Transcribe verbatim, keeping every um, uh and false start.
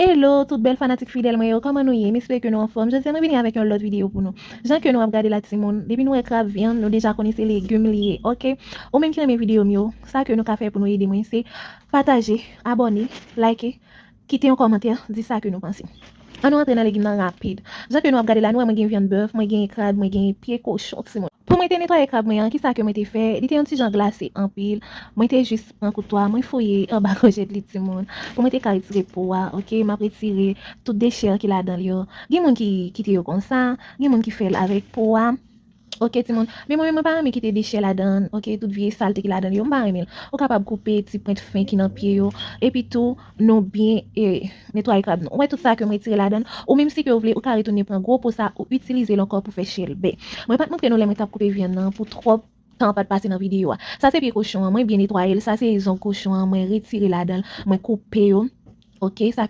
Hello, tout bèl fanatik fidèl mwen yo, kòman nou ye? M espere ke nou anfòm. Jodi a, mwen vini avèk yon lòt videyo pou nou. Jan ke nou ap gade la, timoun, depi nou wè krab vyann, nou deja konnen se legim li ye, oke? Ou menm ki renmen videyo m yo, sa ke nou ka fè pou nou ede mwen, se pataje, abòne, like, kite yon kòmantè, di sa ke nou panse. Ann nou antre nan legim nan rapid. Jan ke nou ap gade la, nou wè mwen gen vyann bèf, mwen gen krab, mwen gen pye kochon, timoun. Pou mwen te netwaye krab mwen an, kisa ke mwen te fè? Li te yon ti jan glase anpil. Mwen te jis pran koutwa, mwen fouye anba gòjèt li, timoun. Pou mwen te ka retire po a, oke, m ap retire tout dechè ki ladan l yo. Gen moun ki kite yo konsa, gen moun ki fè l avèk po a. Oke, timoun. Men mwen, mwen pa renmen kite dechè ladan, oke, tout vye salte ki ladan l yo, m pa renmen l. Ou kapab koupe ti pwent fen ki nan pye yo. Epi tou, nou byen e, netwaye krab nou. Ou wè tout sa ke m retire ladan l. Ou menm si ke w vle, ou ka retounen pran gwo po sa, ou itilize l ankò pou fè chèlbè. Mwen pa t montre nou lè mwen t ap koupe vyann nan pou twòp tan pa t pase nan videyo a. Sa se pye kochon an, mwen byen netwaye l. Sa se zong kochon an, mwen retire ladan l, mwen koupe yo. Oke, sa ke